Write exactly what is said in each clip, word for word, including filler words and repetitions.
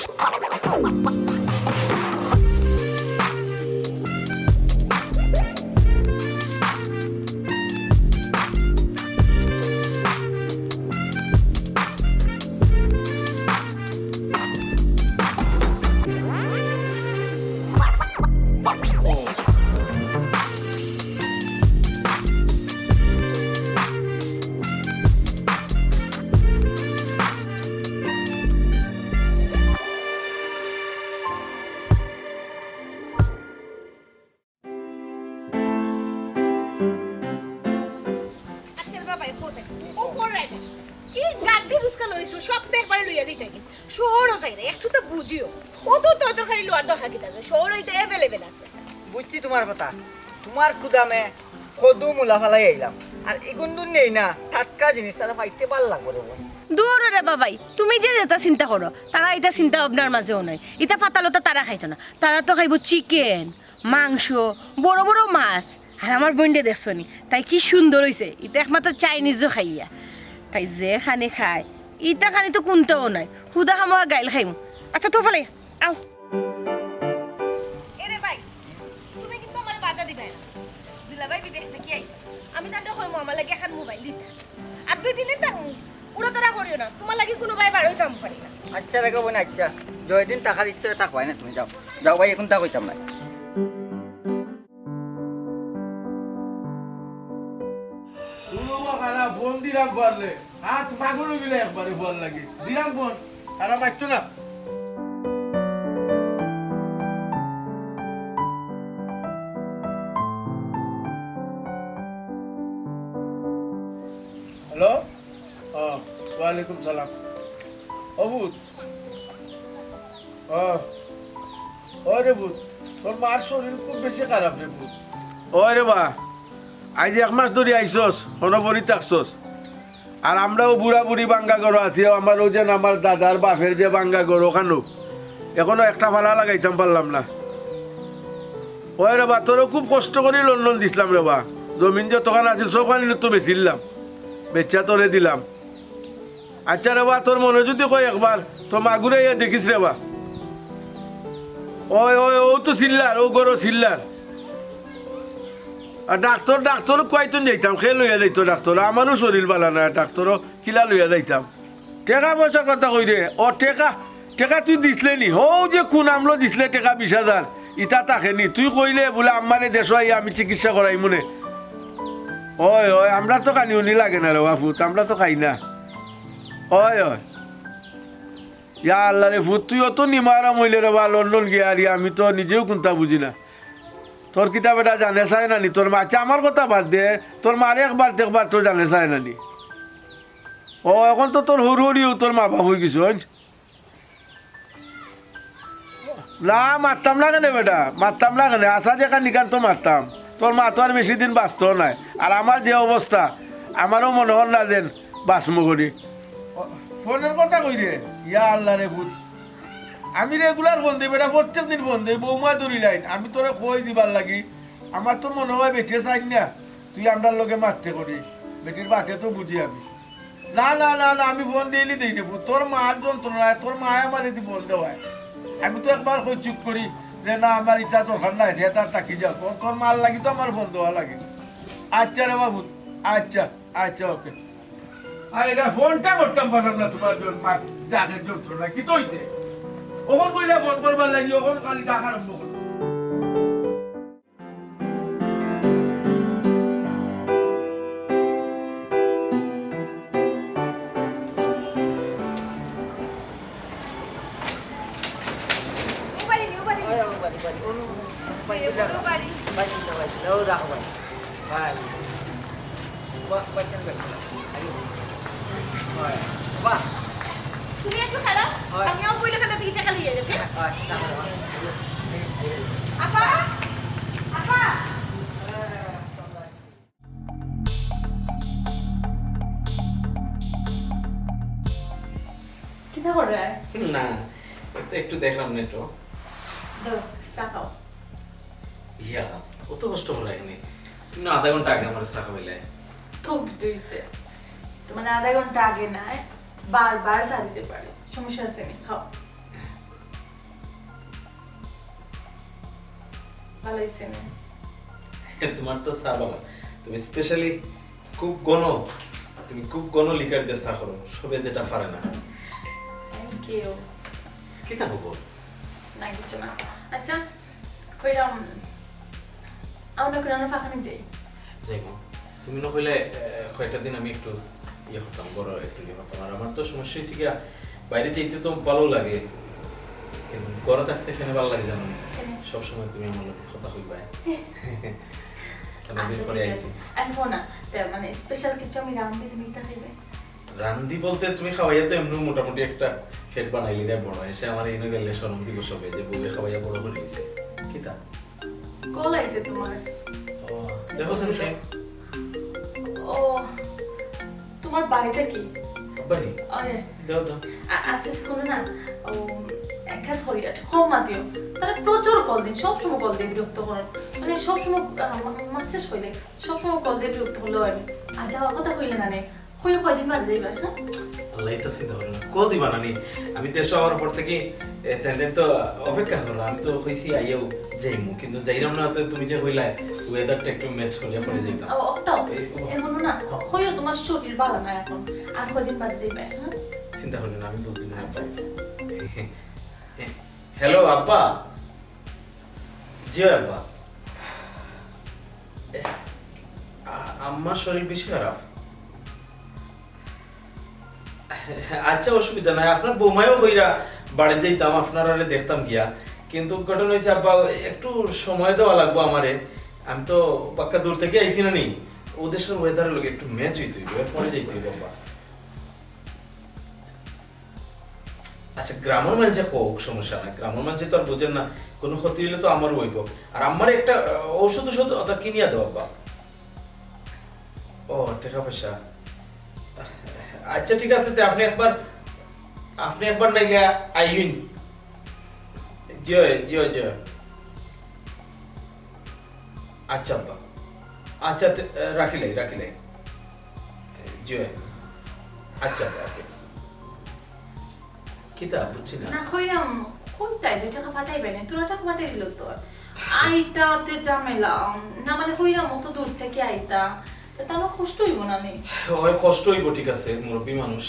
আচ্ছা রে বাবা, এই কোথায়? ও কোন রাইডার? এই গাড্ডি বুসকা লইছো, সব তো একবারে লইয়া যাইতে কি? শহরও যাই না, একটু তো বুঝিও। ও তো তরকারি লওয়ার দরকার কিতা আছে? শহরও তো অ্যাভেলেবল আছে। বুঝছি তোমার কথা। তোমার গুদামে কদু মুলা ফালাই আইলাম। আর ইগুন দুন নেই না, টাটকা জিনিস তারা পাইতে ভালা লাগবো রে বোন। দূর রে বাবাই, তুমি যে যেটা চিন্তা করো, তারা এটা চিন্তা ভাবনার মাঝেও নাই। এটা ফাতালতা তারা খাইতো না, তারা তো খাইবো চিকেন, মাংস, বড় বড় মাছ। আর আমার বইনরে দেখছো নি, তাই কি সুন্দর অইছে। ইতা একমাত্র চাইনিজও খাইয়া, তাই যে খানি খায়, ইতা খানি তো কুন্তাও নাই। হুদা খামোখা গাইল খাইমু। আচ্ছা, তো ফালাই আও। এরে ভাই, তুমি কিন্তু আমারে বাধা দিবায় না। দুলাভাই বিদেশ থাকি আইছে, আমি তানরে কইমু আমার লাগি একখান মোবাইল দিতা। আর দুই দিন থাকমু, উড়াতাড়া করিও না, তোমার লাগি কুনু বায় বারোই কাম পারি না। আচ্ছা রে গো বোন, আচ্ছা, যয়দিন থাকার ইচ্ছা থাকবায় না তুমি, যাও। যাও ভাই, এখন তা কইতাম না। শুনো বা খারাপ, ফোন দিলাম পারলে। আর তোমাকে বিলে একবারে ফোন লাগে। দিলাম ফোন, খারাপ মারতো না। হ্যালো? ও, ওয়ালাইকুম সালাম। ও পুত। ও, ওই রে পুত, তোর মার শরীর খুব বেশি খারাপ রে পুত। ওই রে বা, আইজ এক মাস ধরি আইছস, হনো পড়ি থাকছস। আর আমরাও বুড়া বুড়ি ভাঙ্গা ঘরো আছি, আমার অউ যেন আমার দাদার বাপের যে ভাঙ্গা ঘর অখানউ। এখনো একটা ফালা লাগাইতাম পারলাম না। ওই রে বা, তোরও খুব কষ্ট করি লন্ডন দিছলাম রে বা। জমিন যতখান আছিল সবখান তো বেচিলাম, বেচিয়া তোরে দিলাম। আচ্ছা রে বা, তোর মনে যুদি কয় একবার, তোর মাগুরে আইয়া দেখিস রে বা। ওই, ওই, অউ তো চিল্লার, অউ ঘরো চিল্লার। আর ডাক্তর, ডাক্তর কইতন যাইতাম, কে লইয়া যাইতো ডাক্তর? আমারও শরীর ভালা না, ডাক্তরও কিলা লইয়া যাইতাম? টেকা পয়সার কথা কই রে, ও টেকা, টেকা তুই দিছলে নি? হউ যে কুন আমলো দিছলে টেকা বিশ হাজার, ইতা থাকে নি? তুই কইলে বুলে আম্মারে দেশো আইয়া আমি চিকিৎসা করাইমুনে। ওই, ওই, আমরা তো খানি উনি লাগে না রে বা পুত, আমরা তো খাই না। ওই, ওই। ইয়া আল্লাহ রে পুত, তুই অত নিমারাম অইলে রে বা লন্ডন গিয়া আর আমি তো নিজেও কুন্তা বুঝি না। তোর কিতা বেটা জানে চায় না নি? তোর মা, আচ্ছা, আমার কথা বাদ দে, তোর মারে একবার দেখবার তোর জানে চায় না নি? ও, এখন তো তোর হুর হুরিও তোর মা বাপ অই গেছে, অইন? না, মারতাম না কেনে বেটা, মারতাম না কেনে? আসা যেখান নিখান তো মারতাম। তোর মা তো আর বেশি দিন বাঁচতো নায়। আর আমার যে অবস্থা, আমারও মনে অর না যেন বাঁচমু করি। ও, ফোনের কথা কই রে? ইয়া আল্লাহ রে পুত। আমি regular ফোন দেই বেটা, প্রত্যেক দিন ফোন দেই, বৌমা ধরি লাইন। আমি তোরে কই দিবার লাগি, আমার তো মনে অয় বেটিয়ে চাইন না, তুই আমরার লগে মাততে করি, বেটির বাটে তো বুঝি আমি। না, না, না, না, আমি ফোন ডেইলি দেই রে পুত। তোর মার যন্ত্রণায়, তোর মায় আমারে দি ফোন দেওয়ায়। আমি তো একবার কই চুপ করি যে, "না, আমার ইতা দরকার নাই, যে তার তাকি যাও।" তোর, তোর মার লাগি তো আমার ফোন দেওয়া লাগে। আচ্ছা রে বাবু, আচ্ছা, আচ্ছা, ওকে। আর এটা ফোনটা করতাম পারলাম না তোমার জন্য, মা, জানের যন্ত্রণা, কি তো হইছে? ওখন কইলা ফোন করবার লাগি, ওখন খালি ডাকা আরম্ভ করলো। তুমি একটু খাড়াও, হয়। আমি আমার বইটা খাতা থেকে টাকা লইয়া যাবে। হয়, টাকা দাও। আপা, আপা। কিতা করে? না, তো একটু দেখলাম না একটু। ধরো, চা খাও। ইয়া, অত কষ্ট করে রাখেনি। তুমি না আধা ঘন্টা আগে আমার চা খাওয়াইলে। তো কি হইছে? তোমার আধা ঘন্টা আগে না, বারবার চা দিতে পারি। সমস্যা আছে নি, খাও। ভালো হইছে না? তোমার তো চা বালা, তুমি স্পেশালি খুব ঘন, তুমি খুব ঘন লিকার দিয়ে চা করো, সবে যেটা পারে না। Thank you. কিতা খবর? না, কিছু না। আচ্ছা, কইলাম, আমরা করে আমরা ফাঁকানি যাই। যাইমু, তুমি না কইলে আহ, কয়টা দিন আমি একটু ইয়ে করতাম, ঘরো একটু ইয়ে করতাম। আর আমার তো সমস্যা হয়েছে গিয়া, বাইরে যাইতে তো ভালো লাগে, কিন্তু ঘরে থাকতে কেন ভালো লাগে জানো না? কেন? সবসময় তুমি আমার লগে কথা কইবায়। অনেকদিন আচ্ছা, পরে ঠিক আইছি। আছে। এখন না, তে মানে স্পেশাল কিছু আমি রান্ধি, তুমি কিতা খাইবে? রান্ধি বলতে তুমি খাওয়াইয়া তো এমনি মোটামুটি একটা পেট বানাইলি রে বড়, এসে আমার এনে গেলে শরম দিব সবে যে বউয়ে খাওয়াইয়া বড় করে দিছে। কিতা? কল আইছে তোমার। ও, দেখো শুনি কে? ও, তোমার বাড়িটা কি? আব্বারি? আরে, দাও দাও। আ- আচ্ছা, শোনো না, ও, এক কাজ করি, একটু কম মাতিও। তারা প্রচুর কল দিন, সবসময় কল দিয়ে বিরক্ত করেন। মানে সবসময় আহ, মা- মাত শেষ হইলে সবসময় কল দিয়ে বিরক্ত করলে হয়। আর যাওয়ার কথা কইলে না নে, কই কয়দিন বাদে যাইবা, হ্যাঁ? আল্লাহ, এটা চিন্তা করো না, কল দিবা না নি। আমি দেশো আওয়ার পর থেকে এ, তেন তেন তো অপেক্ষা করো। আমি তো কইছি আইয়াও যাইমু, কিন্তু যাইরাম না। তো তুমি যে কইলায় ওয়েদারটা একটু ম্যাচ করিয়া পরে যাইতাম। ও, ওটাও। এই, ও। এমন না, ক- কইও তোমার শরীর ভালো না এখন, আর কয়দিন বাদে যাইবা, হ্যাঁ? চিন্তা করো না, আমি বুঝতে না। আচ্ছা, আচ্ছা। হ্যালো আব্বা। জি আব্বা। আ- আম্মার শরীর বেশি খারাপ। আচ্ছা, অসুবিধা নাই, আপনার বৌমায়ও কইরা বাড়ি যাইতাম, আপনারারে দেখতাম গিয়া। কিন্তু ঘটনা হইছে আব্বা, একটু সময় দেওয়া লাগবো আমারে। আমি তো পাক্কা দূর থেকে আইছি না নি, ও দেশের ওয়েদারের লগে একটু ম্যাচ হইতে হইব, এরপরে যাইতে হইব আব্বা। আচ্ছা, গ্রামের মানুষে হোক, সমস্যা নাই, গ্রামের মানুষে তো আর বুঝেন না, কোনো ক্ষতি হইলে তো আমারও হইব। আর আমার একটা আহ, ঔষধ ঔষধ ওটা কিনিয়া দাও আব্বা। ও, টাকা পয়সা। আচ্ছা, ঠিক আছে, তে আপনি একবার, আপনি একবার নাইলে আইন। জি অয়, জি অয়, জি অয়। আচ্ছা আব্বা, আচ্ছা, তে, আহ, রাখিলাই, রাখিলাই। জি অয়। আচ্ছা আব্বা, ওকে। কিতা বুঝছি না। না, কইলাম, কোনটায় যে টাকা পাঠাইবে না, তোরা টাকা পাঠাই দিল তো। আইতা তে ঝামেলা, না মানে কইলাম অত দূর থেকে আইতা, তে তাহলে কষ্ট হইব না নি? ওই কষ্ট হইব, ঠিক আছে, মুরব্বী মানুষ।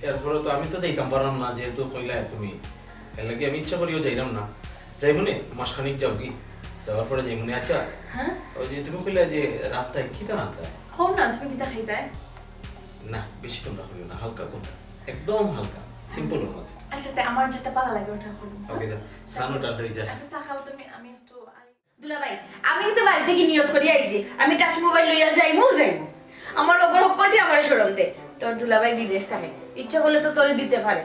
এরপরে তো আমি তো যাইতাম পারলাম না, যেহেতু কইলা তুমি। এর লাগি আমি ইচ্ছা করিও যাইলাম না। যাইব নে, মাসখানিক যাও কি, যাওয়ার পরে যাইব নে। আচ্ছা, হ্যাঁ? ওই যে তুমি কইলা যে রাতটায় কিতা রান্তা? কম না, তুমি কিতা খাইতায়? না, বেশি কোনটা করিও না, হালকা কোনটা, একদম হালকা, সিম্পল ওর মাঝে। আচ্ছা, তে আমার যেটা ভালো লাগে ওটা করুন। ওকে, যা, সানো ডাল হয়ে যায়। আচ্ছা, চা খাও তুমি, আমি একটু আই- দুলাভাই, আমি কিন্তু বাড়ি থেকে নিয়ত করি আইছি, আমি টাচ মোবাইল লইয়া যাইমু, যাইমু। আমার লগর হক কটি আমার শরম দে, তোর দুলাভাই বিদেশ থাকে, ইচ্ছা করলে তো তোরে দিতে পারে,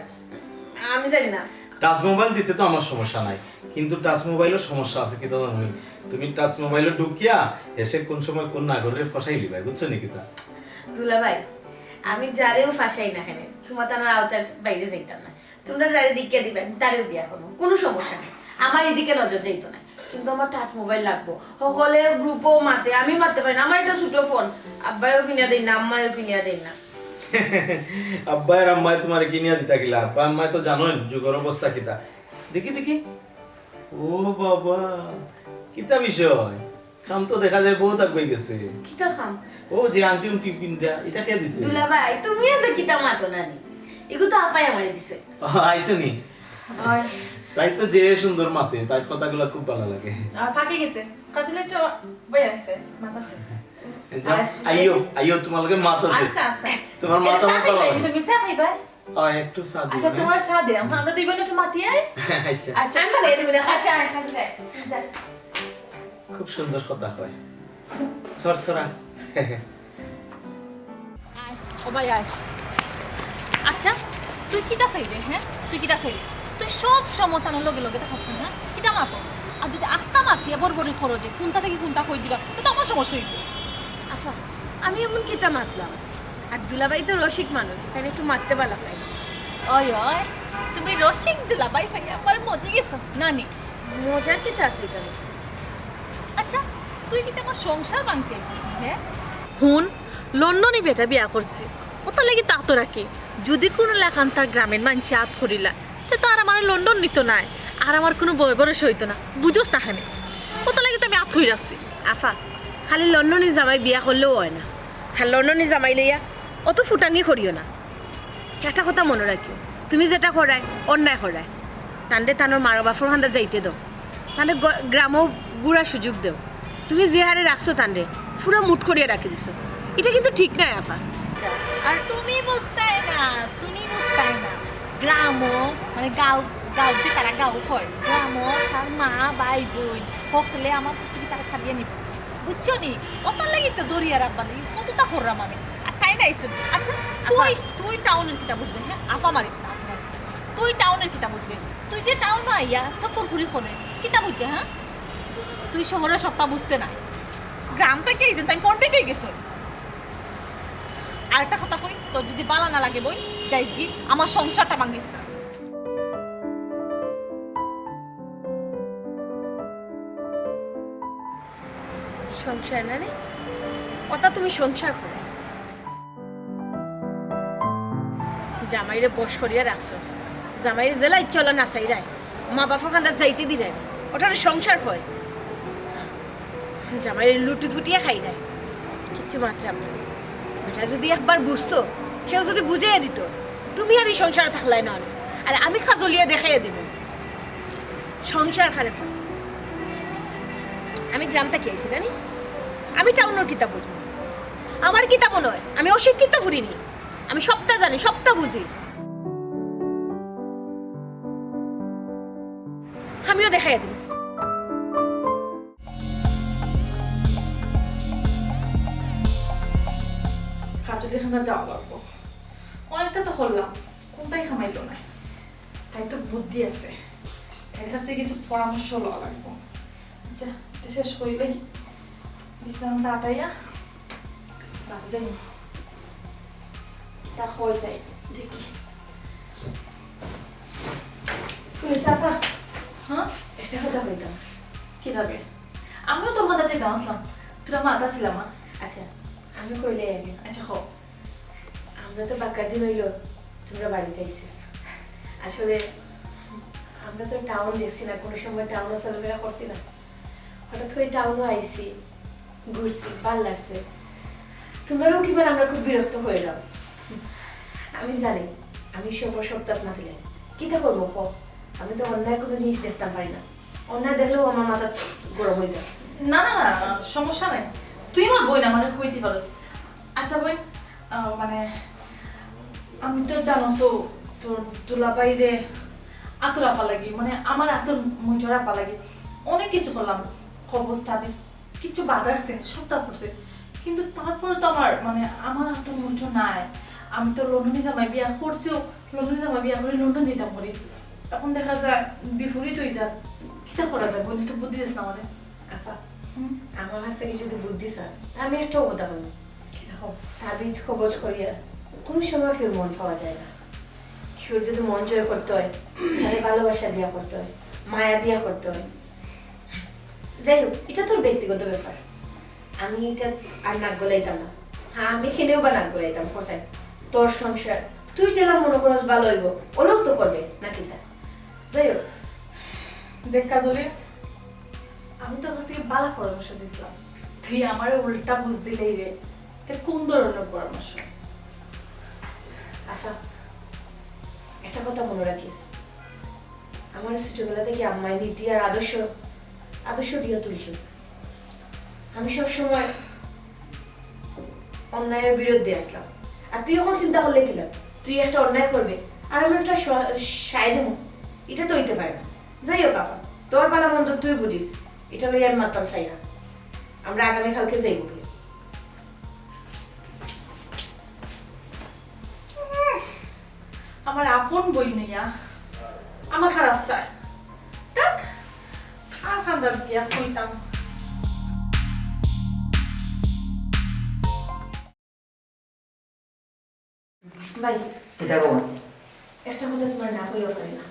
আমি জানি না। টাচ মোবাইল দিতে তো আমার সমস্যা নাই, কিন্তু টাচ মোবাইলও সমস্যা আছে, কিতা জানো নি? তুমি টাচ মোবাইলও ঢুকিয়া এসে কোন সময় কোন নাগরে ফসাই লিবায়, বুঝছো নি কিতা? দুলাভাই, আমি যারেও ফাঁসাই না কেন, তোমার তানার আওতার বাইরে যাইতাম না। তোমরা যারে দিকে দিবে, আমি তারেও বিয়া করবো, কোনো সমস্যা নেই, আমার এদিকে নজর যাইতো না। কিন্তু আমার টাচ মোবাইল লাগবো, সকলে গ্রুপও মাতে, আমি মারতে পারি না, আমার একটা ছোট ফোন, আব্বাইও কিনিয়া দেন না, আম্মাইও কিনিয়া দেন না। আব্বাই আর আম্মায় তোমারে কিনিয়া দিতা কিলা? আব্বা আম্মায় তো জানোই যুগর অবস্থা কিতা। দেখি দেখি, ও বাবা, কিতা বিষয়? কাম তো দেখা যায় বহুত আগুয়াই গেছে। কিতা কাম? ও যে আংটি উংটি পিন্দা, এটা কে দিছে? দুলাভাই, তুমি যে কিতা মাতো না নি, এগু তো আফাই আমারে দিছে। ও, আইছে নি? তাই তো যে সুন্দর মাতে, তার কথাগুলো খুব ভালো লাগে। আর ফাঁকে গেছে, কাতুলে তো বই আছে, মাতাছে। যাও, আইও, আইও, তোমার লগে মাত আছে। আস্তে আস্তে। তোমার মাত আমার ভালো লাগে। তুমি চা খাইবা? আয়, একটু চা দিও, আচ্ছা, হ্যাঁ? তোমার চা দে, আমরা দুই বোন একটু মাতি আই। আচ্ছা। আচ্ছা, আমি বানিয়ে দেবো, দেখো। আচ্ছা, আচ্ছা, আচ্ছা, আচ্ছা। খুব সুন্দর কথা কয়। ছড়ছড়া। আয়, ও ভাই, আয়। আচ্ছা, তুই কিতা চাইবে, হ্যাঁ? তুই কিতা চাইবে? তুই সব সময় তার লগে লগে থাকস না, হ্যাঁ? কিতা মাতো? আর যদি আখতা মাতিয়া বড়বড়ি করো যে, কোনটা থেকে কোনটা কই দিবা, তো আমার সমস্যা হইবে। আফা, আমি এমন কিতা মাতলাম? আর দুলাভাই তো রসিক মানুষ, তাই একটু মাততে বালা পাই। ওই, ওই, তুমি রসিক দুলাভাই পাইয়া আমার মজি গেছো, না নি? মজা কিতা আছে এখানে? আচ্ছা, তুই কিতা আমার সংসার ভাঙতে আইছিস, হ্যাঁ? হুন, লন্ডনি বেটা বিয়া করছি, ওটা লাগি তা তো রাখি। যদি কোনো লেখান তার গ্রামের মানষে আত করিলা, তে তো আর আমার লন্ডন নিত নাই, আর আমার কোনো বয় বরস হইতো না, বুঝোস না কেনে? ওটা লাগি তো তুই রাখছি। আফা, খালি লন্ডনি জামাই বিয়া করলেও অয় না। আর লন্ডনি জামাই লইয়া অত ফুটাঙ্গি করিও না। একটা কথা মনো রাখিও, তুমি যেটা করায়, অন্যায় করায়, তানরে তানর মা বাফর কান্দাত যাইতে দেও, তানরে গ-, গ্রামো ঘুরার সুযোগ দেও। তুমি যে হারে রাখছো তানরে, পুরা মুঠ করিয়া রাখি দিছো, ইটা কিন্তু ঠিক নায় আফা। আর তুমি বুঝতায় না, তুমি বুঝতায় না। গ্রামো, মানে গাঁও, গাঁও যে তারা গাঁও কয়, গ্রামো তার মা, ভাই, বইন হকলে আমার কাছ থাকি তারা খাবিয়া নিবো, বুঝছো নি? অতার লাগি তো দরিয়া রাখবা লাগি কততা কররাম আমি। আর তাইন আইছইন। আচ্ছা, তুই, তুই টাউনর কিতা বুঝবে? হ্যাঁ, আফা মারিস না, আফা মারিস না। তুই টাউনর কিতা বুঝবে? তুই যে টাউনো আইয়া তো ফুরফুরি করে, কিতা বুঝছে? হ্যাঁ, তুই শহরর সবতা বুঝতে না। গ্রাম থাকি আইছইন, তাইন কন্টেক্ট অই গেছে। আর একটা কথা কই, তোর যদি বালা না লাগে বইন, যাইস গি, আমার সংসারটা ভাঙ্গিস না। সংসার না রে, অতা তুমি সংসার করো। জামাইরে বশ করিয়া রাখছো, জামাইরে যেলা ইচ্ছা অলা নাচাইরায়, মা বাফর কান্দাত যাইতে দিরায় না, অটারে সংসার কয়? জামাইরে লুটি ফুটিয়া খাইরায়, কিচ্ছু মাতরাম না। বেটা যদি একবার বুঝতো, কেউ যদি বুঝাইয়া দিত, তুমি আর ই সংসারো থাকলায় না অনে। আর আমি খাজলিয়া দেখাইয়া দিমু সংসার কারে কয়। আমি গ্রাম থাকি আইছি না নি, আমি টাউনর কিতা বুঝমু? আমার কিতা মনো অয় আমি অশিক্ষিত ফুরি নি? আমি সবতা জানি, সবতা বুঝি। আমিও দেখাইয়া দিমু। খাজুলি খানা যাওয়া লাগবো। অনেকটা তো করলাম, কোনটাই কামাইলো না। তাই তো বুদ্ধি আছে, তার কাছ থেকে কিছু পরামর্শ লওয়া লাগবো। আচ্ছা, তো শেষ করিলাই, বিছনাটা আটাইয়া বাড়ি যাই। তা হয় তাই দেখি। ফুলে সাফা, হ্যাঁ? একটা কথা কইতাম। কিভাবে? আমিও তো মাথা থেকে আসলাম, তোরা মাথা ছিলাম। আচ্ছা, আমি কইলে আগে। আচ্ছা, কও। আমরা তো বাক্কা দিন অইলো তোমরা বাড়িত আইছো। আসলে আমরা তো টাউন দেখছি না, কোনো সময় টাউনো চলাফেরা করছি না। হঠাৎ করে টাউনো আইছি, ঘুরছি, ভালা লাগছে। তোমরাও কিবা আমরা খুব বিরক্ত হয়ে যাও। আমি জানি, আমি সবার সপ্তাহ না দিলে কিতা করবো কও? আমি তো অন্যায় কোনো জিনিস দেখতাম পারি না। অন্যায় দেখলেও আমার মাথা গরম হয়ে যায়। না, না, না, সমস্যা নাই। তুই আমার বইন, আমারে কইতে পারস। আচ্ছা বইন, আহ, মানে, আমি তো জানোস, তোর দুলাভাইরে আতর আপা লাগি, মানে, আমার আতর মঞ্জুর আপা লাগি অনেক কিছু করলাম, কবজ তাবিজ, কিছু বাধা আছে, সবটা করছে, কিন্তু তারপরে তো আমার, মানে, আমার আতর মঞ্জুর নাই। আমি তো লন্ডনি জামাই বিয়া করছিও, লন্ডনি জামাই বিয়া করে লন্ডন যেতাম করি। এখন দেখা যায় বিপরীত হয়ে যায়। কিতা করা যায় বইন, একটু বুদ্ধি দিস না আমারে। আফা, হুম? আমার কাছ থেকে যদি বুদ্ধি চাস, আমি একটাও কথা বলবো। কি দেখো? তাবিজ কবজ করিয়া কোনো সময় কেউ মন পাওয়া যায় না। কেউ যদি মন জয় করতে হয়, তাহলে ভালোবাসা দিয়া করতে হয়, মায়া দিয়া করতে হয়। যাই হোক, এটা তোর ব্যক্তিগত ব্যাপার, আমি এটা আর নাক গলাইতাম না। হ্যাঁ, আমি খেলেও বা নাক গলাইতাম, হোসেন। তোর সংসার, তুই যেলা মনে করস ভালো হইব, ওলাও তো করবে, নাকি তা? যাই হোক। দেখ কাজলি, আমি তোর কাছ থেকে ভালো পরামর্শ দিছিলাম, তুই আমার উল্টা বুঝ দিলেই রে। এটা কোন ধরনের পরামর্শ? আচ্ছা, একটা কথা মনে রাখিস, আমার ছোটবেলা থেকে আম্মায় নীতি আর আদর্শ, আদর্শ দিয়ে তুলছে। আমি সবসময় অন্যায়ের বিরুদ্ধে আসলাম। আর তুই এখন চিন্তা করলে কি লাভ? তুই একটা অন্যায় করবে, আর আমি একটা স-, সায় দেবো, এটা তো হইতে পারে না। যাই হোক আপা, তোর ভালা মন্দ তুই বুঝিস, এটা লইয়া আমি মাততাম চাই না। আমরা আগামীকালকে যাইব কি? আমার আপন বই নিয়া আমার খারাপ চায়। দেখ, আর খান্দার গিয়া কইতাম। ভাই, কিতা কও? একটা কথা তোমার না কইয়া পারি না।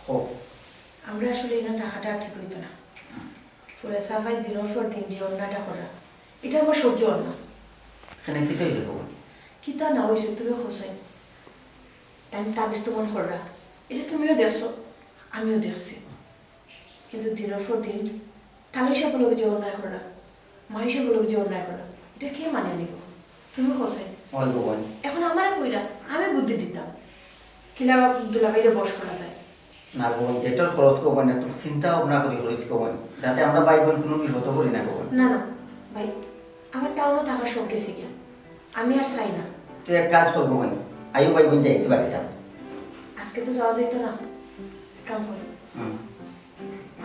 কও। আমরা আসলে এখানে থাকাটা আর ঠিক হইতো না। ফুলে সাফাই দিনের পর দিন যে অন্যায়টা করা, এটা আমার সহ্য হয় না। এখানে কিতা হইছে কও? কিতা না হইছে তুমি কও চাই। তাই তাবিজ তোমার কররা, এটা তুমিও দেখছো, আমিও দেখছি। কিন্তু দিনের পর দিন তালু সাহেবর লগে যে অন্যায় করলা, মাই সাহেবর লগে যে অন্যায় করলা, ইটা কে মানিয়া নিবো? তুমি কও চাই। অয় গো বইন। এখন আমারে কইরা, আমি বুদ্ধি দিতাম। কিলা দুলাভাইরে বশ করা যায়। না গো বইন, যেটার খরচ গো বইন, একটু চিন্তা ভাবনা করি করিস গো বইন, যাতে আমরা ভাই বইন কুনু বিপদো পড়ি না গো বইন। না, না, ভাই, আমার টাউনো থাকার শখ গেছে গিয়া। আমি আর চাই না। তে এক কাজ কর গো বইন, আইও ভাই বইন যাই একটু বাড়িত। আজকে তো যাওয়া যাইতো না, এক কাম করি। হুম।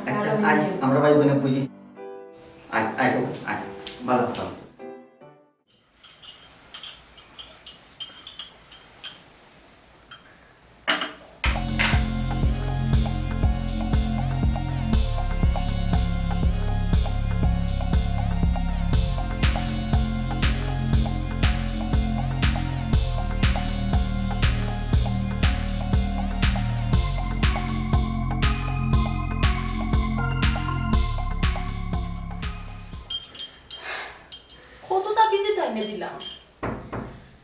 আচ্ছা, আগামী আই, দিন। আমরা ভাই বইনে বুঝি। I, I go, I. ভালো থাকো। কততা বিজি টাইমে দিলাম,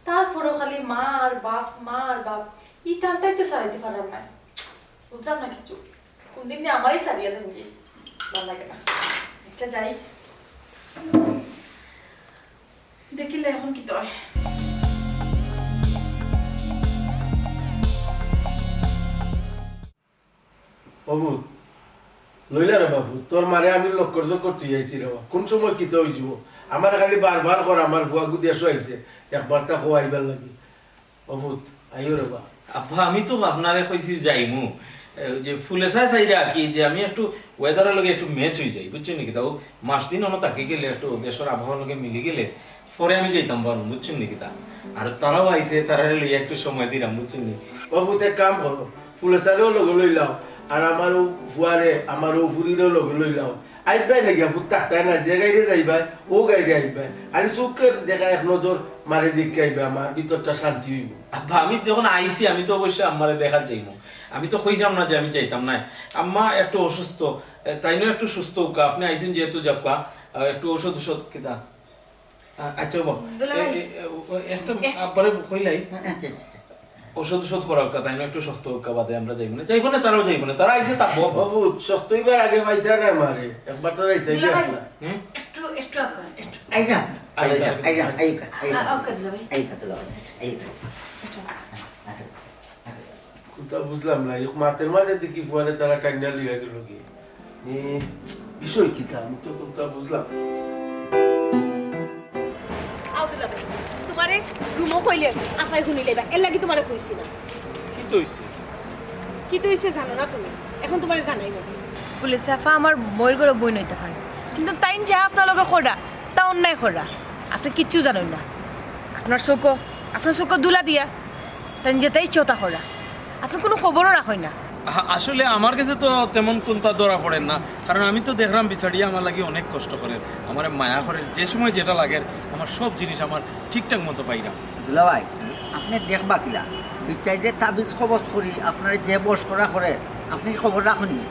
তারপরেও খালি মা আর বাপ, মা আর বাপ, ই টানটাই তো সারাইতে পারলাম না। বুঝলাম না কিচ্ছু, কোন দিন যে আমারই সারিয়া দেন কি, ভালো লাগে না। আচ্ছা যাই, দেখিলে এখন কিতা অয়। অবু, লইলা রে বাবু, তোর মারে আমি লক্কর জক্কর তুই আইছি রে বা। কোন সময় কিতা অইযিবো? আমারে খালি বারবার কর, আমার বুয়াগু দেশো আইছে, একবারতা কওয়াইবার লাগি। অবুত, আইও রে বা। আব্বা, আমি তো আপনারে কইছি যাইমু। এ, যে ফুলে চায় চাইরা কি যে আমি একটু weather-র লগে একটু match অইযাই, বুঝছইন নি কিতা? মাস দিন অনো থাকি গেলে একটু দেশর আবহাওয়ার লগে মিলি গেলে পরে আমি যাইতাম পারমু, বুঝছইন নি কিতা? আর তারাও আইছে, তারারে লইয়া একটু সময় দিরাম, বুঝছইন নি? অবুত, এক কাম করো, ফুলে চাইরেও লগে লইলাও, আর আমার অউ ফুয়ারে, আমার অউ ফুরিরেও লগে লইলাও। আইবায় না গিয়া ফুত থাকতায় না, যে গাড়িয়ে যাইবায়, অউ গাড়িয়ে আইবায়। খালি চউখে দেখা এক নজর মারে দেখিয়া আইবায়, আমার ভিতরটা শান্তি অইবো। আব্বা, আমি যখন আইছি, আমি তো অবশ্যই আম্মারে দেখাত যাইমু। আমি তো কইছিলাম না যে আমি যাইতাম নায়। আম্মা একটু অসুস্থ, এ, তাইনও একটু সুস্থ অউক্কা। আপনে আইছইন যেহেতু যাউক্কা, আ, একটু ঔষধ ঔষধ কিতা? আ-, আচ্ছা, বাবা। দুলাভাই। এ, এ, এ, ও, ও, একটা এ- আব্বারে কইলাই। আচ্ছা, আচ্ছা, আচ্ছা। ঔষধ ঔষধ করাউক্কা, তাইনও একটু শক্ত অউক্কা বাদে আমরা যাইমু নে। যাইবো না, তারাও যাইবো না। তারা আইছে থাকবো। বাবু, শক্ত অইবার আগে পাইতা না আমারে। একবার তো যাইতে দুলাভাই। গেছিলাম। হুম? একটু, একটু আপনার, একটু। আইজা, আইজা, আইজা, আইজা, আইজা। আইজা, আইজা। আ, আউক্কা দুলাভাই। আইজা, দুলাভাই। আইজা। আচ্ছা। কুন্তা বুঝলাম না, এই মাতের মাঝে দেখি ফুয়ারে তারা টাইনা লইয়া গেল কি? এ, বিষয় কিতা? আমি তো কুন্তা বুঝলাম না। আও দুলাভাই, তুমারে রুমো কইলে আফায় হুনিলাইবা, এরলাগি তুমারে কইছি না। কিতা অইছে? কিতা অইছে জানো না তুমি? এখন তুমারে জানাইমু। ফুলে চাইফা আমার মইর ঘরো বইন অইতা পারে, কিন্তু তাইন যে আপনার লগে কররা, তা অন্যায় কররা। আপনে কিচ্ছু জানইন না। আপনার চউখো, আপনার চউখো ধুলা দিয়া তাইন যেতা ইচ্ছা অতা কররা। আপনার কুনু খবরও রাখইন না। আ-, আসলে আমার গেছে তো তেমন কুন্তা ধরা পড়ের না, কারণ আমি তো দেখরাম বিচারিয়ে আমার লাগি অনেক কষ্ট করের, আমারে মায়া করের, যে সময় যেটা লাগের আমার সব জিনিস আমার ঠিকঠাক মতো পাইরাম। দুলাভাই, আপনে দেখবা কিলা? বিচারিয়ে তাবিজ কবজ করি, আপনারে যে বশ করা করের, আপনে কি খবর রাখইন নি?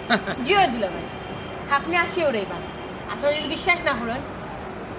জি অয় দুলাভাই, আপনে আসিও রইবা। আপনারা যদি বিশ্বাস না করইন,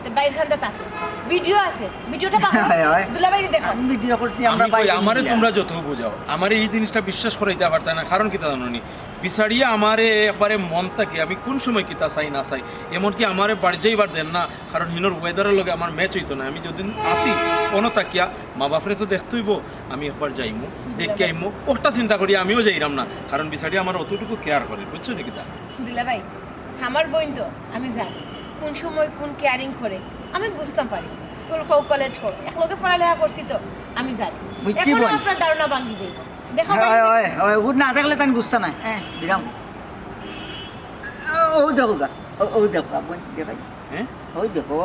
তে বাইর খান্দাত আছে, ভিডিও আছে, ভিডিওটা পাঠাও। হয়, হয়। দুলাভাইরে দেখাও। আমি ভিডিও করছি, আমরা আমি কই, বাইরে আমারে ভিডিও। তুমরা যত বুঝাও, আমারে ই জিনিসটা বিশ্বাস করাইতা পারতা না, কারণ কিতা জানো নি? বিচারিয়ে আমারে একবারে মন থাকি আমি কুন সময় কিতা চাই না চাই, এমনকি আমারে বাড়ি যাইবার দেন না, কারণ হিনর weather-র লগে আমার match অইতো না। আমি যদিন আসি, অনো থাকিয়া মা বাপরে তো দেখতে অইবো, আমি একবার যাইমু, দেখি আইমু, অটা চিন্তা করি আমিও যাইরাম না, কারণ বিচারিয়ে আমার অতটুকু care করের, বুঝছো নি কিতা? দুলাভাই, আমার বইন তো আমি জানি কুন সময় কুন caring করে, আমি বুঝতাম পারি। স্কুল কও, কলেজ কও, একলগে পড়ালেখা করছি তো, আমি জানি। বুঝছি এখন বইন। আপনার ধারণা ভাঙ্গি যাইবো। দেখো হয়, বইন। হয়, হয়, অউ না দেখলে তাইন বুঝতা নায়। হ্যাঁ, দিলাম। অউ দেখো গা, অউ, অউ দেখো গা, বইন, দেখাই। হ্যাঁ? অউ দেখো।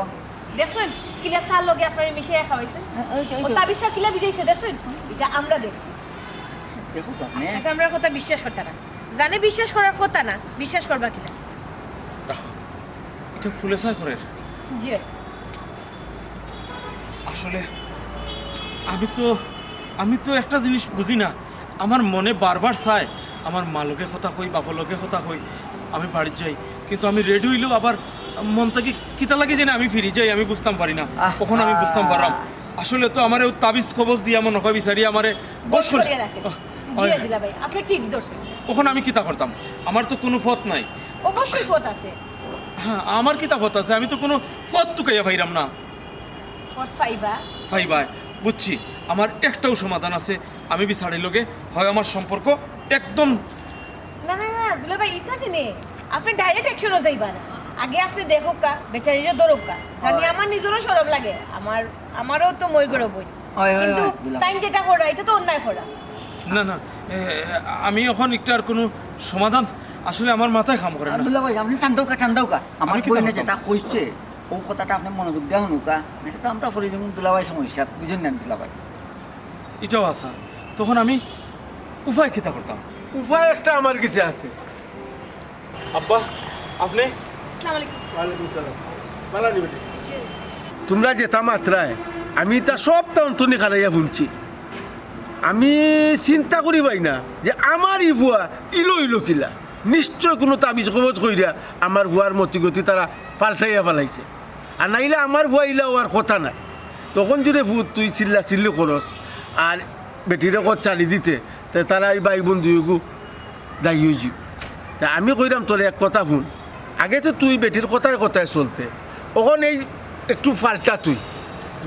দেখছইন, কিলা চার লগে আপনারে মিশাইয়া খাওয়াইছইন। হ্যাঁ, অউ তো, অউ অউ তো। তাবিজটা কিলা ভিজাইছে, দেখছইন? ইটা আমরা দেখছি। দেখো গা, হ্যাঁ। ইটা আমরার কথা বিশ্বাস করতা না। জানে বিশ্বাস করার কথা না, বিশ্বাস করবা কিলা? রাখো। ইটা ফুলে চাইফা করের? জি। আসলে আমি তো, আমি তো একটা জিনিস বুঝি না। আমার মনে বারবার চায়, আমার মার লগে কথা কই, বাপর লগে কথা কই, আমি বাড়িত যাই। কিন্তু আমি ready অইলেও আবার মন থাকি কিতা লাগি যেন আমি ফিরি যাই, আমি বুঝতাম পারি না। আহ, কখন আমি বুঝতাম পাররাম। আসলে তো আমারে অউ তাবিজ কবজ দিয়া মনে হয় বিচারিয়ে আমারে বশ বশ করি-, করিয়া রাখে। আহ, জি, হয়, হয়। দুলাভাই, আপনে ঠিক ধরছইন। অখন আমি কিতা করতাম? আমার তো কুনু পথ নাই। অবশ্যই পথ আছে। হ্যাঁ, আমার কিতা পথ আছে? আমি তো কুনু পথ তুকাইয়া পাইরাম না। পথ পাইবা? পাইবা, বুঝছি। আমার একটাউ সমাধান আছে, আমি বিচারির লগে হয় আমার সম্পর্ক একদম না, না, না, দুলাভাই, ইতা কেনে? আপনে direct action-ও যাইবা না। আগে আপনে দেখউক্কা, বেচারিরে ধরউক্কা। জানি হয়। আমার নিজরও শরম লাগে, আমার, আমারও তো মইর ঘরর বইন। হয়, হয়, কিন্তু হয়, দুলাভাই। তাইন যেটা কররা, ইটা তো অন্যায় কররা। না, না, এ, আমি অখন ইটার কুনু সমাধান, আসলে আমার মাথায় কাম করে না। দুলাভাই, আপনে ঠান্ডা অউক্কা, ঠান্ডা অউক্কা। আমার আমি কিতা বইনে করতাম? যেটা কইছে, অউ কথাটা আপনে মনোযোগ দিয়া হুনউক্কা। নাইলে তো আমরা পড়ি যাইমু দুলাভাই সমস্যাত, বুঝইন না দুলাভাই? ইটাও হাছা। তখন আমি উপায় কিতা করতাম? উপায় একটা আমার গেছে আছে। আব্বা, আপনে? আসসালামু আলাইকুম। ওয়ালাইকুম সালাম। বালা নি বেটি? জি। তুমরা যেতা মাতরায়, আমি ইতা সবতা অন্তর নি খাড়াইয়া হুনছি। আমি চিন্তা করি পাই না যে আমার ই ফুয়া ইলো ইলো কিলা। নিশ্চয় কুনু তাবিজ কবজ কইরা আমার ফুয়ার মতিগতি তারা পাল্টাইয়া ফালাইছে। আর নাইলে আমার ফুয়া ইলা অওয়ার কথা নায়। তখন যদি ফুত তুই চিল্লা চিল্লি করস আর বেটিরে কত ছাড়ি দিতে, তে তারা ই ভাই বইন দুইওগু দায়ী অইযিবো। তে আমি কইরাম তোরে এক কথা হুন, আগে তো তুই বেটির কথায় কথায় চলতে, অখন এই একটু পাল্টা তুই,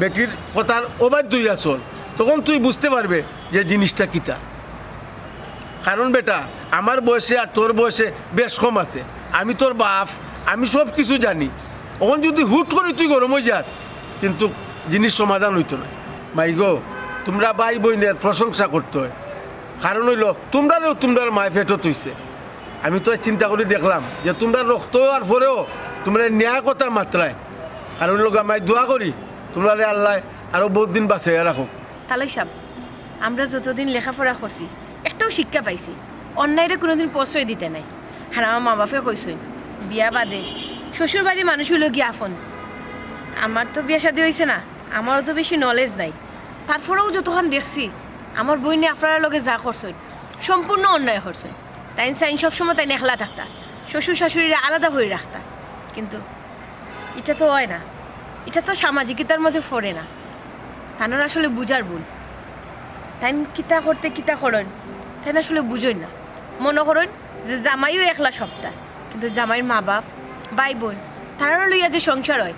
বেটির কথার অবাধ্য অইয়া চল, তখন তুই বুঝতে পারবে যে জিনিসটা কিতা। কারণ বেটা, আমার বয়সে আর তোর বয়সে বেশ কম আছে। আমি তোর বাপ, আমি সব কিছু জানি। অখন যদি হুট করি তুই গরম অইযাস, কিন্তু জিনিস সমাধান অইতো নায়। মাইগো, তুমরা ভাই বইনের প্রশংসা করতে অয়, কারণ অইলো তুমরারেও তুমরার মায় পেটো থইছে। আমি তো চিন্তা করি দেখলাম যে তুমরা রক্ত অওয়ার পরেও তুমরা ন্যায় কথা মাতরায়, কারণ অইলো গি আমি দোয়া করি তুমরারে আল্লায় আরো বউত দিন বাঁচাইয়া রাখউক। তালই সাব, আমরা যতদিন লেখাপড়া করছি, একটাউ শিক্ষা পাইছি, অন্যায়রে কুনুদিন প্রশ্রয় দিতে নাই। আর আমার মা বাপে কইছইন, বিয়া বাদে শ্বশুর বাড়ির মানুষ অইলো গি আপন। আমার তো বিয়া শাদী অইছে না, আমারও তো বেশি knowledge নাই, তারপরেও যতখান দেখছি, আমার বইনে আপনারার লগে যা করছইন, সম্পূর্ণ অন্যায় করছইন। তাইন চাইন সবসময় তাইন একলা থাকতা, শ্বশুর শাশুড়িরে আলাদা করি রাখতা, কিন্তু ইটা তো অয় না, ইটা তো সামাজিকতার মাঝে পড়ে না। তানর আসলে বুঝার ভুল। তাইন কিতা করতে কিতা করইন, তাইন আসলে বুঝইন না। মনো করইন যে জামাইও একলা সবতা, কিন্তু জামাইর মা বাপ, ভাই বইন, তারারে লইয়া যে সংসার অয়,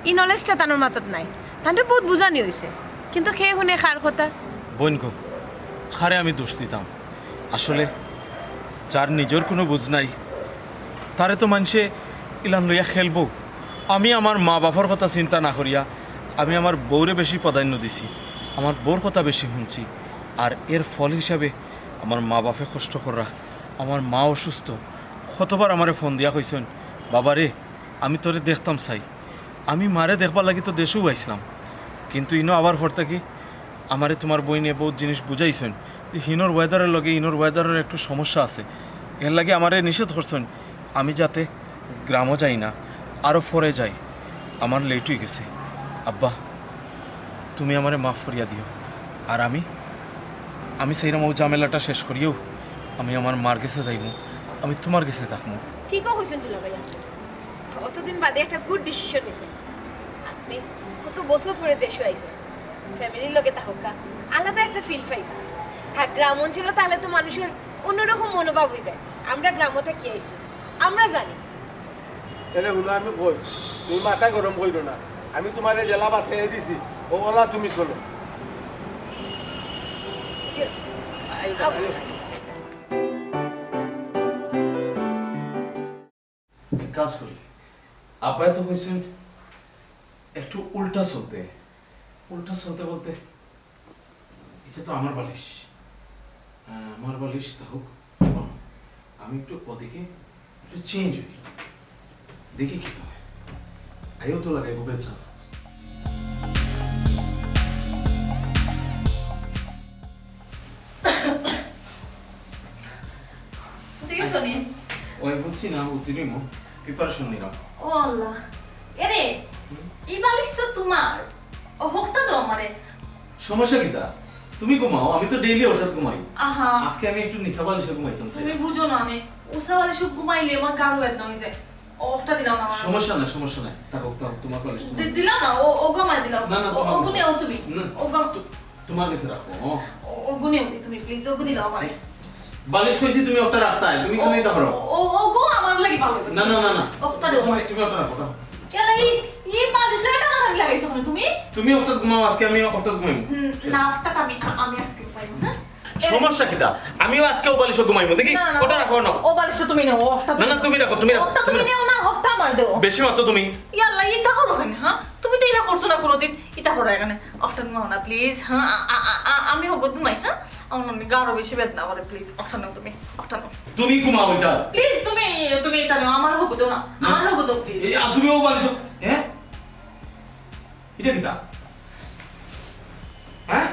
ই knowledge-টা তানর মাথাত নাই। তানরে বউত বুঝানি অইছে, কিন্তু কে হুনে কার কথা? বইন গো, কারে আমি দোষ দিতাম? আসলে যার নিজর কুনু বুঝ নাই, তারে তো মানষে ইলান লইয়া খেলবো। আমি আমার মা বাপর কথা চিন্তা না করিয়া আমি আমার বউরে বেশি প্রাধান্য দিছি, আমার বউর কথা বেশি হুনছি। আর এর ফল হিসাবে আমার মা বাপে কষ্ট কররা, আমার মা অসুস্থ, কতবার আমারে ফোন দিয়া কইছইন, "বাবা রে, আমি তোরে দেখতাম চাই।" আমি মারে দেখবার লাগি তো দেশও আইছলাম, কিন্তু ইনো আবার পর থাকি আমারে তুমার বইনে বউত জিনিস বুঝাইছইন যে হিনর weather-র লগে ইনর weather-র একটু সমস্যা আছে, এর লাগি আমারে নিষেধ করছইন আমি যাতে গ্রামও যাই না, আরও পরে যাই। আমার late অই গেছে। আব্বা, তুমি আমারে মাফ করিয়া দিও। আর আমি, আমি চাইরাম অউ ঝামেলাটা শেষ করিয়াউ আমি আমার মার গেছে যাইমু, আমি তুমার গেছে থাকমু। ঠিকও কইছইন দুলাভাই। অতদিন বাদে একটা good decision নিছইন। আপনে কত বছর পরে দেশো আইছইন, family-র লগে থাকউক্কা, আলাদা একটা feel পাইবা। আর গ্রাম অঞ্চলো তাইলে তো মানুষর অন্যরকম মনোভাব অইযায়। আমরা গ্রামো থাকি আইছি, আমরা জানি। এরে হুনো, আমি কই, তুমি মাথা গরম কইরো না। আমি তুমারে যেলা বাতাই দিছি, অউ অলা তুমি চলো। জি। এক কাজ করি, আব্বায় তো কইছইন একটু উল্টা চলতে। উল্টা চলতে বলতে, ইটা তো আমার বালিশ। আহ, আমার বালিশ থাকউক, আমি একটু ওদিকে একটু change অই, দেখি কিতা অয়। আইও তো লাগাইবো বেচা। ঠিক আছে নি? ওই বুঝছি না, উত্তীর্ণ preparation নিলাম। ও আল্লাহ, এরে, হুম? ই বালিশ তো তুমার। ও, হকটা দাও আমারে। সমস্যা কিতা? তুমি ঘুমাও, আমি তো daily হঠাৎ ঘুমাই। আহা। আজকে আমি একটু নিচা বালিশে ঘুমাইতাম চাই। তুমি বুঝো না নে, উচা বালিশো ঘুমাইলে আমার গার বেদনা অইযায়। ও, হকটা দিলাও না আমারে। সমস্যা নাই, সমস্যা নাই। থাকউক, থাকউক, তুমার বালিশ তুমার। দি-, দিলাও না, ও, ও ঘুমাই দিলাও। না, না, ও, তুমার ও ঘুমাও। গুনিয়াও তুমি। না, ও ঘুম- তু-, তুমার গেছে রাখো, ও। ও, ও গুনিয়াও তুমি, please, ও গুনিয়াও আমারে। বালিশ কইছি তুমি ওটা রাখতায়, তুমি কেনে ইতা করো? ও, ও, ও গো, আমার লাগি না, না, না, না। অখটা দেও তুমি, আমারে। তুমি অখটা রাখো, রাখো। ইয়ালা, এই, এই বালিশ লইয়া টানাটানি লাগাইছো কেনে তুমি? তুমি অখটাত ঘুমাও, আজকে আমি অখটাত ঘুমাইমু। হুম, না, অখটাত আমি, আ-, আমি আজকে ঘুমাইমু, হ্যাঁ? সমস্যা কিতা? আমিও আজকে অউ বালিশো ঘুমাইমু। দেখি, না, না, না, অটা রাখো না। অউ বালিশটা তুমি নেও, অখটা না, না, তুমি রাখো, তুমি রাখো, অখটা তুমি তুমি নেও না, অখটা আমার দেও। বেশি মাতো তুমি। ইয়ালা, ইতা করো কেনে, হ্যাঁ? তুমি তো ইতা করছো না কোনোদিন। ইতা করো কেনে। অখটা নেও না, please, হ্যাঁ? আ-, আ-, আ-, আ-, আমি হগুত ঘুমাই, হ্যাঁ? আমার অনেক গারো বেশি বেদনা করে, please, অখটা নেও তুমি, অখটা নেও। তুমি ঘুমাও ইটা। Please, তুমি, তুমি ইটা নেও, আমার হগুত দেও না, না। আমার হগুত দেও, please। এই, আর তুমি অউ বালিশো, হ্যাঁ? ইটা কিতা? হ্যাঁ?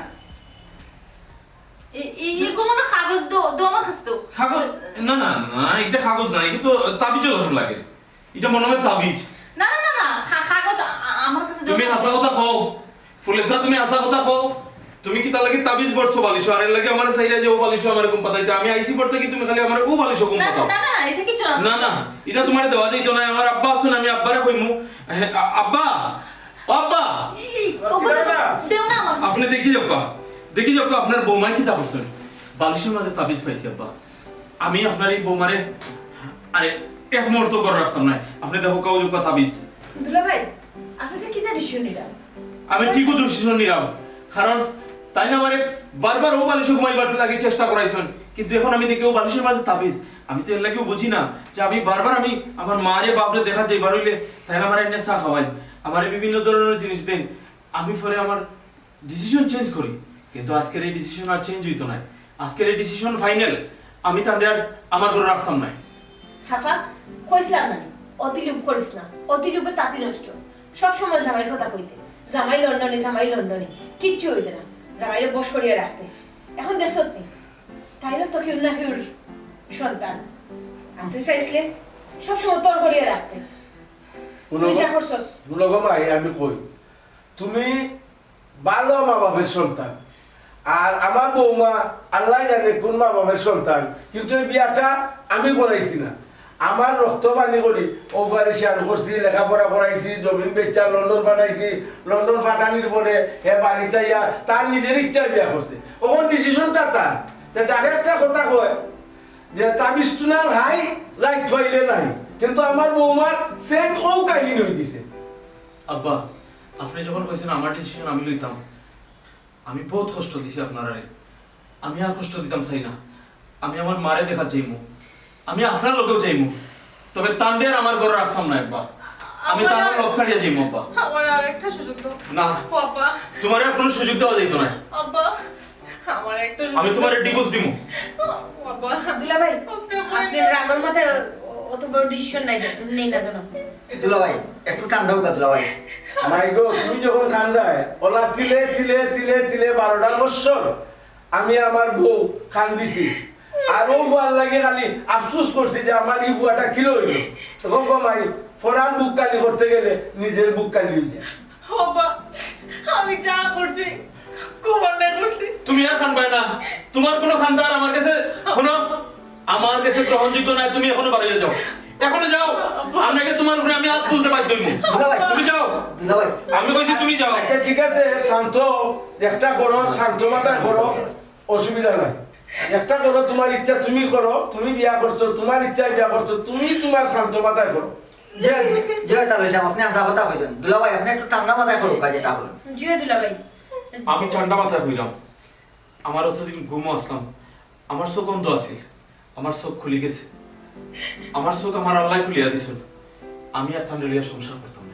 এই, এই, এই কোনো না কাগজ দেও, দেও আমার কাছে দেও। কাগজ? না, না, না, ইটা কাগজ না, ইটা তো তাবিজর মতো লাগে। ইটা মনে হয় তাবিজ। না, না, না, না, কা-, কাগজ আ-, আ-, আমার কাছে দেও তুমি না। হাছা কথা কও। ফুলেসা, তুমি হাছা কথা কও। তুমি কিতার লাগি তাবিজ ভরছো বালিশো? আর এর লাগি আমারে চাইরা যে অউ বালিশো আমারে ঘুম পাতাইতে। আমি আইছি পর থাকি তুমি খালি আমারে অউ বালিশো ঘুম না, পাতাও। না, না, না, ইটা কিচ্ছু না। না, না, ইটা তোমারে দেওয়া যাইতো না। আমার আব্বা আছইন, আমি আব্বারে কইমু। হ্যাঁ, আ-, আব্বা, ও আব্বা। এই, এই, ও কথা দেও না আমার কাছে। আপনে দেখি যাউক্কা, দেখি যাউক্কা, আপনার বৌমায় কিতা করছইন। বালিশর মাঝে তাবিজ পাইছি আব্বা। আমি আপনার এই বৌমারে আরে এক মুহূর্ত ঘরো রাখতাম নায়। আপনে দেখউক্কা, অউ দেখউক্কা তাবিজ। দুলাভাই, আপনে ইটা কিতা decision নিলা? আমি ঠিকউ decision নিলাম, কারণ তাইন আমারে বারবার অউ বালিশো ঘুমাইবার লাগি চেষ্টা করাইছইন, কিন্তু এখন আমি দেখি অউ বালিশর মাঝে তাবিজ। আমি তো এর লাগিও বুঝি না যে আমি বারবার আমি আমার মারে বাপরে দেখাত যাইবার অইলে তাইন আমারে এনে চা খাওয়াইন, আমারে বিভিন্ন ধরনের জিনিস দেইন। আমি পরে আমার decision change করি, কিন্তু আজকের এই decision আর change অইতো নায়। আজকের এই decision final। আমি তানরে আর আমার ঘরো রাখতাম নায়। হাফা, কইছিলাম না নি? অতি লোভ করিস না, অতি লোভে তাঁতি নষ্ট। সব সময় জামাইর কথা কইতে, জামাই লন্ডনে, জামাই লন্ডনে, কিচ্ছু অইতে না। জামাইরে বশ করিয়া রাখতে। এখন দেখছত নি, তাইনও তো কেউর না কেউর সন্তান। আর তুই চাইছলে সব সময় তোর করিয়া রাখতে। তুই যা করছস। হুনো গো মাই, আমি কই, তুমি ভালা মা বাপের সন্তান। আর আমার বৌমা আল্লায় জানে কোন মা বাপের সন্তান, কিন্তু এই বিয়াটা আমি করাইছি না। আমার রক্ত পানি করি operation করছি, লেখাপড়া করাইছি, জমিন বেচিয়া লন্ডন পাঠাইছি, লন্ডন পাঠানির পরে হে বাড়িত আইয়া তার নিজের ইচ্ছায় বিয়া করছে। অখন decision টা তার। তে ডাকে একটা কথা কয় যে তাবিজ তুনার হাই, রাইত পাইলে নাই, কিন্তু আমার বৌমার same অউ কাহিনী অইগেছে। আব্বা, আপনে যখন কইছইন আমার decision আমি লইতাম, আমি বউত কষ্ট দিছি আপনারারে। আমি আর কষ্ট দিতাম চাই না। আমি আমার মারে দেখাত যাইমু, আমি আপনার লগেও যাইমু, তবে তানরে আর আমার ঘরো রাখতাম না আব্বা। আমি আমার তানর আর লগ ছাড়িয়া যাইমু আব্বা। আমার আরেকটা সুযোগ দাও। না। ও আব্বা। তোমারে আর কোনো সুযোগ দেওয়া যাইতো না। আব্বা, আমার একটা সুযোগ আমি তোমারে দাও। Divorce দিমু। ও আব্বা। দুলাভাই, আপনি আপনি রাগর মাথায় অত বড় decision নাই, নেই না জানো। দুলাভাই, একটু ঠান্ডা হউক্কা দুলাভাই। মাই গো, তুমি যখন কান্দায়, অলা তিলে তিলে তিলে তিলে বারোটা বছর আমি আমার বউ কান্দিছি। আর অউ ফুয়ার লাগি খালি আফসোস করছি যে আমার ই ফুয়াটা কিলা অইলো। তখন গো মাই, পরার বুক খালি করতে গেলে নিজের বুক খালি অই যায়। আব্বা, আমি যা করছি, খুব অন্যায় করছি। তুমি আর কানবায় না, তোমার কোনো কান্দা আর আমার কাছে, হুনো, আমার কাছে গ্রহণযোগ্য নায়। তুমি এখনো বারইয়া যাও, এখনো যাও, আর নাইলে তোমার উপরে আমি আত তুলতে বাধ্য অইমু। দুলাভাই। তুমি যাও। দুলাভাই। আমি কইছি তুমি যাও। আচ্ছা, ঠিক আছে, শান্ত, একটা করো, শান্ত মাথায় করো, অসুবিধা নাই। একটা করো, তোমার ইচ্ছা তুমি করো, তুমি বিয়া করছো, তোমার ইচ্ছায় বিয়া করছো, তুমি তোমার শান্ত মাথায় করো। জি, জি, তালই সাব, আপনি হাছা কথা কইছইন। দুলাভাই, আপনি একটু ঠান্ডা মাথায় করউক্কা, যেটা কইন। জি, দুলাভাই। আমি ঠান্ডা মাথায় কইরাম। আমার অতদিন ঘুমো আছলাম, আমার চোখ অন্ধ আছিল, আমার চোখ খুলি গেছে। আমার চোখ আমার আল্লায় খুলিয়া দিছইন। আমি আর তানরে লইয়া সংসার করতাম